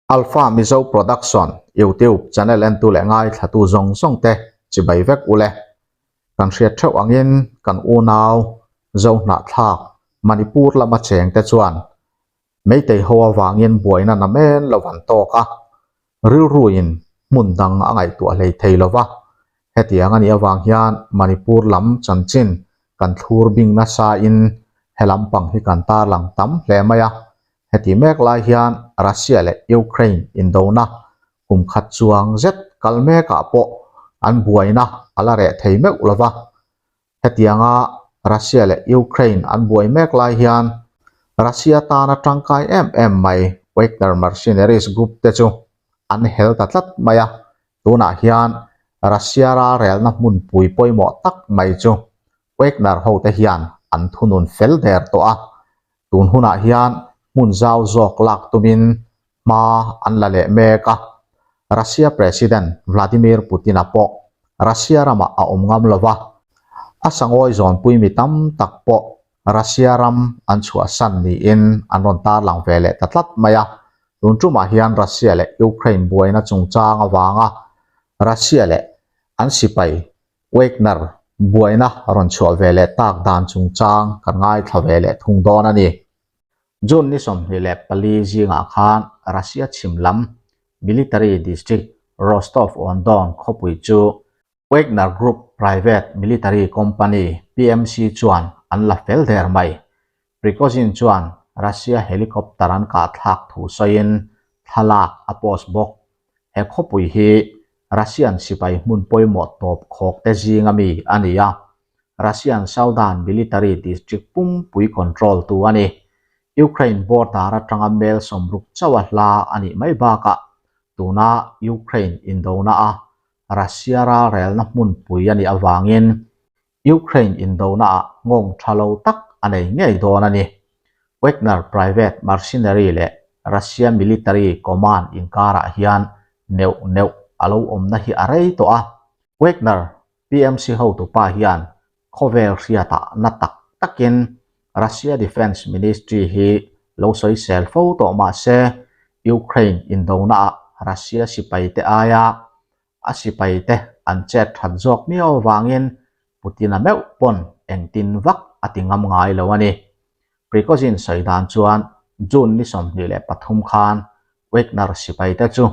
Alpha Mizo Production YouTube channel entu leh ngaithlatu zawng zawng te chibai vek ule. Kan hriat theuh angin kan unau Zohnahthlak Manipur lama cheng te chuan Meitei ho avangin buaina namen lo an tawk a, rilruin hmun dang a ngaihtuah hlei thei lo va. Hetiang a nih avang hian Manipur lam chanchin kan thlur bing nasain he lampang hi kan tarlang tam hle mai a. Heti mek lai hian Russia leh Ukraine indona kum khat chuang zet kal mekah pawh an buaina a la reh thei meuh lo va. Hetianga Russia leh Ukraine an buai mek lai hian Russia tana tangkai em em mai Wagner mercenaries group te chu an hel ta tlat mai a, tunah hian Russia ralrelna hmunpui pawimawh tak mai chu Wagner hote hian an thunun fel der tawh a, tun hunah hian hmun zau zawk lak tumin hma an la leh mek a. Russia President Vladimir Putin-a pawh Russia ramah a awm ngam lo va, a sangawi zawnpui mi tam tak pawh Russia ram an chhuahsan niin an rawn tarlang ve leh ta tlat mai a. Tun tumah hian Russia leh Ukraine buaina chungchang avanga Russia leh an sipai Wagner buaina rawn chhuah ve leh tak dan chungchang kan ngaithla ve leh thung dawn a ni. June ni 24 zingah khan Russia chhim lam military district Rostov-on-Don khawpui chu Wagner Group private military company PMC chuan an la fel der mai. Prigozhin chuan Russia helicopter an kah thlak thu sawiin thlalak a post bawk. He khawpui hi Russian sipai hmun pawimawh tawp khawk te zinga mi a ni a, Russian Southern Military District pumpui control tu a ni. Ukraine border atanga mel sawmruk chauha hla a nih mai bakah tuna Ukraine indona a Russia ralrelna hmunpui a nih avangin Ukraine indonaah nghawng tha lo tak a nei ngei dawn a ni. Wagner private mercenary leh Russia military command inkarah hian neuh neuh a lo awmna hi a rei tawh a. Wagner PMC hotupa hian khawvel hriatah na tak takin Russia Defence Ministry hi lo sawisel fo tawh mah se Ukraine indonaah Russia sipaite aia a sipaite an chet that zawk miau avangin Putin-a meuh pawn engtin vak a ti ngam ngai lo a ni. Prigozhin sawi dan chuan June ni 23 khan Wagner sipaite chu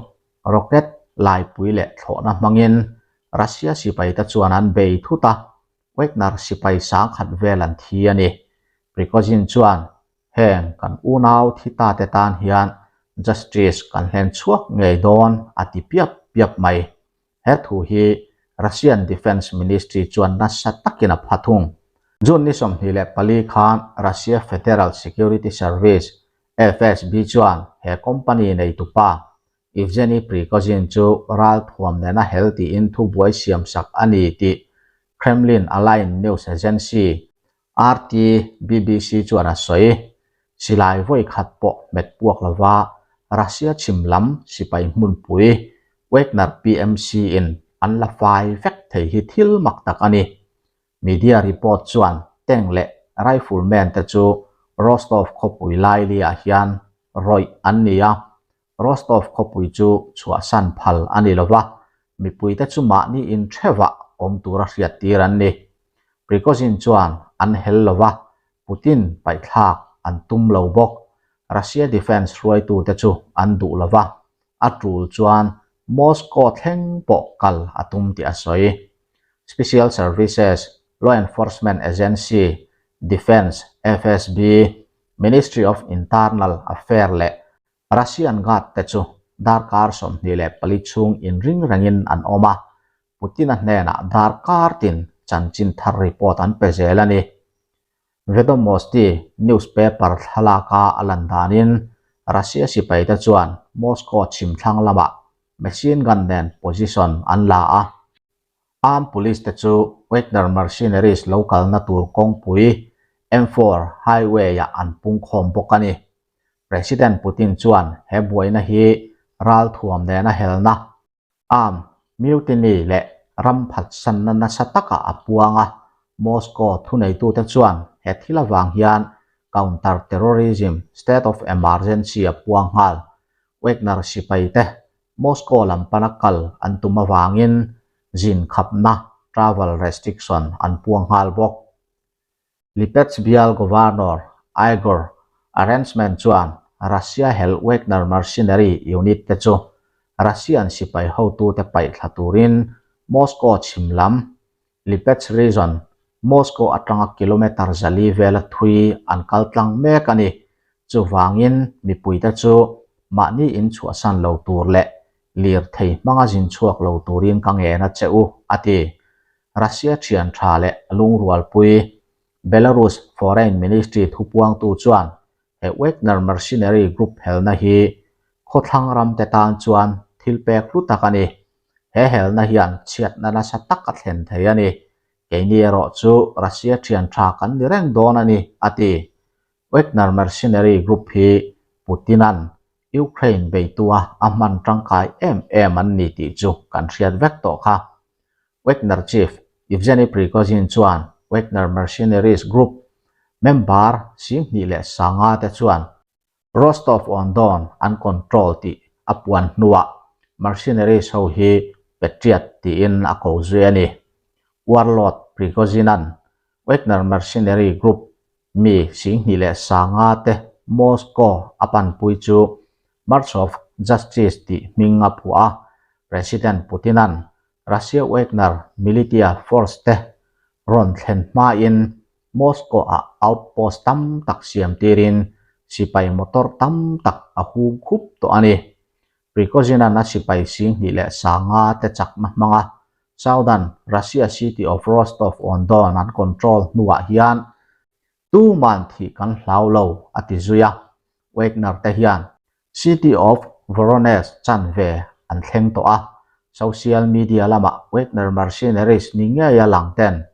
rocket laipui leh thlawhna hmangin Russia sipaite chuan an bei thut a, Wagner sipai sangkhat vel an thi a ni. Prigozhin chuan Heng kan unau thi ta te tan hian justice kan hlen chhuak ngei dawn a ti piap piap mai. He thu hi Russian Defence Ministry chuan nasa takin a pha thung. June ni 24 khan Russia Federal Security Service, FSB, chuan he company neitupa Evgeny Prigozhin chu ralthuam nena hel tiin thubuai siamsak a ni tih Kremlin aligned news agency RT, BBC chuan a sawi. Silai vawi khat pawh hmet puak lova Russia chhim lam sipai hmunpui Wagner PMC in an la fai vek thei hi thil mak tak a ni. Media report chuan tank leh rifleman te chu Rostov khawpui laili-ah hian rawih an ni a, Rostov khawpui chu chhuahsan phal a ni lova, mipuite chu mahni inthevah awm tura hriattir an ni. Prigozhin chuan an hel lova, Putin paihthlak an tum lo bawk. Russia defence hruaitute chu an duh lova, a tul chuan Moscow thleng pawh kal a tum tih a sawi. Special Services, Law Enforcement Agency, Defence, FSB, Ministry of Internal Affair leh Russian Guard te chu darkar 24 chhung inring rengin an awm a, Putin-a hnenah darkar tin chanchin thar report an pe zel a ni. Vedomosti newspaper thlalaka a lan danin Russia sipaite chuan Moscow chhimthlang lamah machine gun nen position an la a, Armed Police te chu Wagner mercenaries lo kalna tur kawngpui M4 highway-ah an pungkhawm bawk a ni. President Putin chuan he buaina hi ralthuam nena helna, arm mutiny leh ram phatsanna nasa takah a puang a, Moscow thuneitute chuan he thil avang hian counter-terrorism state of emergency a puang nghal. Wagner sipaite Moscow lam pana kal an tum avangin zin khapna, travel restriction, an puang nghal bawk. Lipetsk bial Governor Igor Arensman chuan Russia hel Wagner mercenary unit te chu Russian sipai hotute paih thla turin Moscow chhim lam Lipetsk region, Moscow atanga kilometre 400 vela thui an kal tlang mek a ni. Chuvangin mipuite chu mahni in chhuahsan lo tur leh lirthei hmanga zin chhuak lo turin ka ngen a che u, a ti. Russia thian tha leh lungrualpui Belarus Foreign Ministry thupuangtu chuan he Wagner mercenary group helna hi khawthlang ramte tan chuan thil pek hlu tak a ni. He helna hian chhiatna nasa tak a thlen thei a ni. Keini erawh chu Russia thian tha kan ni reng dawn a ni, a ti. Wagner mercenary group hi Putin-a'n Ukraine beitua a hman tangkai em em an ni tih chu kan hriat vek tawh kha. Wagner chief Yevgeny Prigozhin chuan Wagner mercenaries group member 25,000 te chuan Rostov-on-Don an control tih a puan hnuah mercenaries ho hi Patriot tiin a ko zui a ni. Warlord Prigozhin-a'n Wagner mercenary group mi 25,000 te Moscow a panpui chu March of Justice tih hming a phuah a, President Putin-a'n Russia Wagner militia force te rawn thlen hmain Moscow-ah outpost tam tak siam tirin sipai motor tam tak a hung khup tawh a ni. Prigozhin-a'n a sipai 25,000 te chakna hmanga Southern Russia city of Rostov-on-Don an control hnuah hian tuman thih kan hlau lo a ti zui a, Wagner te hian City of Voronezh chanve an thleng tawh a, social media lamah Wagner mercenaries ni ngeia lang ten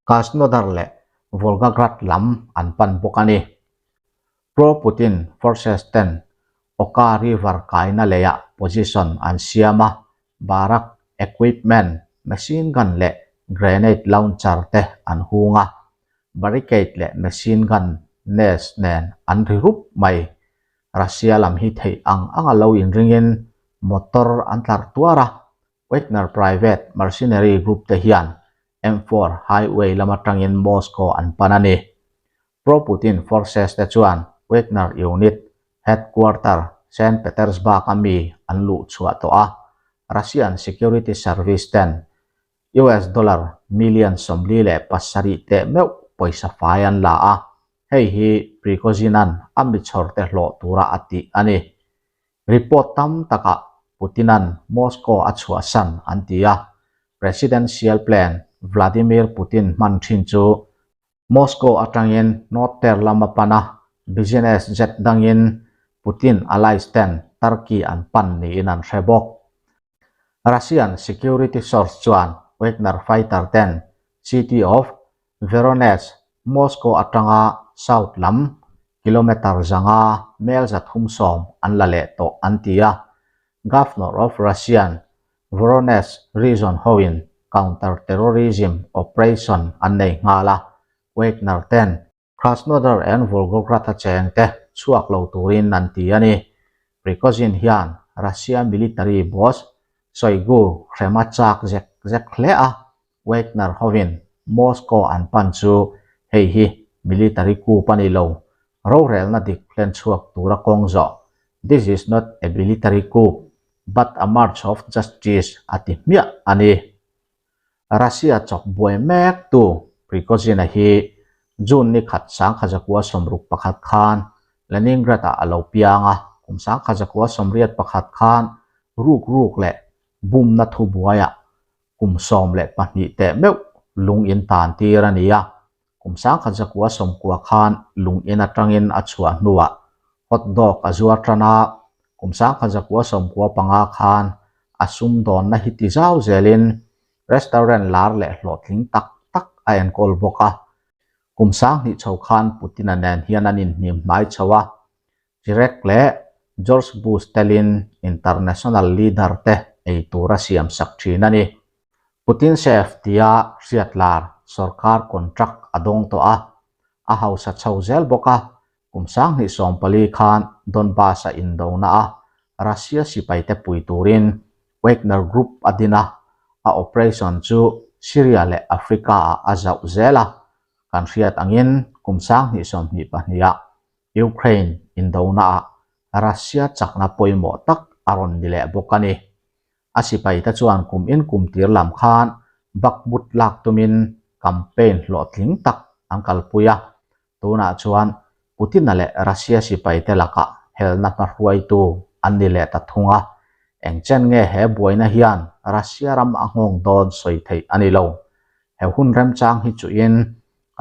Krasnodar leh Volgograd lam an pan bawk a ni. Pro-Putin forces ten Oka River kaina leiah position an siam a, barrack equipment, machine gun leh grenade launcher te an hung a, barricade leh machine gun nest nen an ri rup mai. Russia lam hi theih ang anga lo inringin motor an tlar tuar a, Wagner private mercenary group te hian M4 highway lam atangin Moscow an pan a ni. Pro-Putin forces te chuan Wagner unit headquarter Saint Petersburg a mi an luh chhuah tawh a, Russian security service ten US dollar million 47 teh meuh pawisa fai an la a, hei hi Prigozhin-a'n a mi chhawrte hlawh tura a tih a ni. Report tam takah Putin-a'n Moscow a chhuahsan an ti a, Presidential plan Vladimir Putin hman thin chu Moscow atangin North-ter lama pan a, business jet dangin Putin allies ten Turkey an pan niin an hre bawk. Russian security source chuan Wagner fighter ten city of Voronezh, Moscow atanga south lam kilometre 500 mel 310 an la leh tawh an ti a, Governor of Russian Voronezh region hoin counter-terrorism operation an nei nghal a, Wagner ten Krasnodar and Volgograd a chengte chhuak lo turin an ti a ni. Prigozhin hian Russia military boss Shoigu hrem a chak zek zek hle a, Wagner hovin Moscow an pan chu hei hi military coup a ni lo, rorelna dik hlen chhuak tura kawng zawh, This is not a military coup, but a march of justice a ti hmiah a ni. Russia chawk buai mek tu Prigozhin-a hi June ni khat 1961 khan Leningrad-ah a lo piang a, kum 1981 khan ruk ruk leh bumna thu buaiah kum 12 teh meuh lung in tan tir a ni a, kum 1990 khan lung in atangin a chhuah hnuah hot dog a zuar tan a, kum 1995 khan a sumdawnna hi ti zau zelin restaurant lar leh hlawhtling tak tak a enkawl bawk a. Kum 2000 chho khan Putin-a nen hian an inhnim hnai chho a, Chirac leh George Bush telin international leader te ei tura siam sak thin a ni. Putin chef tia hriat lar sorkar contract a dawng tawh a, a hausa chho zel bawk a, kum 2014 khan Donbas-a indona a. Russia sipaite pui turin Wagner Group a din a, a operation chu Syria leh Africa-ah a zauh zel a. Kan hriat angin kum 2022-ah Ukraine indonaah Russia chakna pawimawh tak a rawn ni leh bawk a ni. A sipaite chuan kum in kum tir lam khan Bakhmut lak tumin campaign hlawhtling tak an kalpui a, tunah chuan Putin-a leh Russia sipaite lakah helna hmahruaitu an ni leh ta thung a, eng chen nge he buaina hian Russia ram a nghawng dawn sawi theih a ni lo. He hun remchang hi chuhin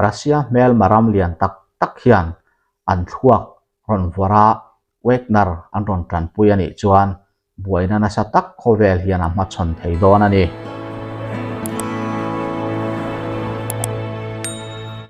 Russia hmelma ram lian tak tak hian an thluak rawn vawrh a, Wagner an rawn tanpui a nih chuan buaina nasa tak khawvel hian a hmachhawn thei dawn a ni.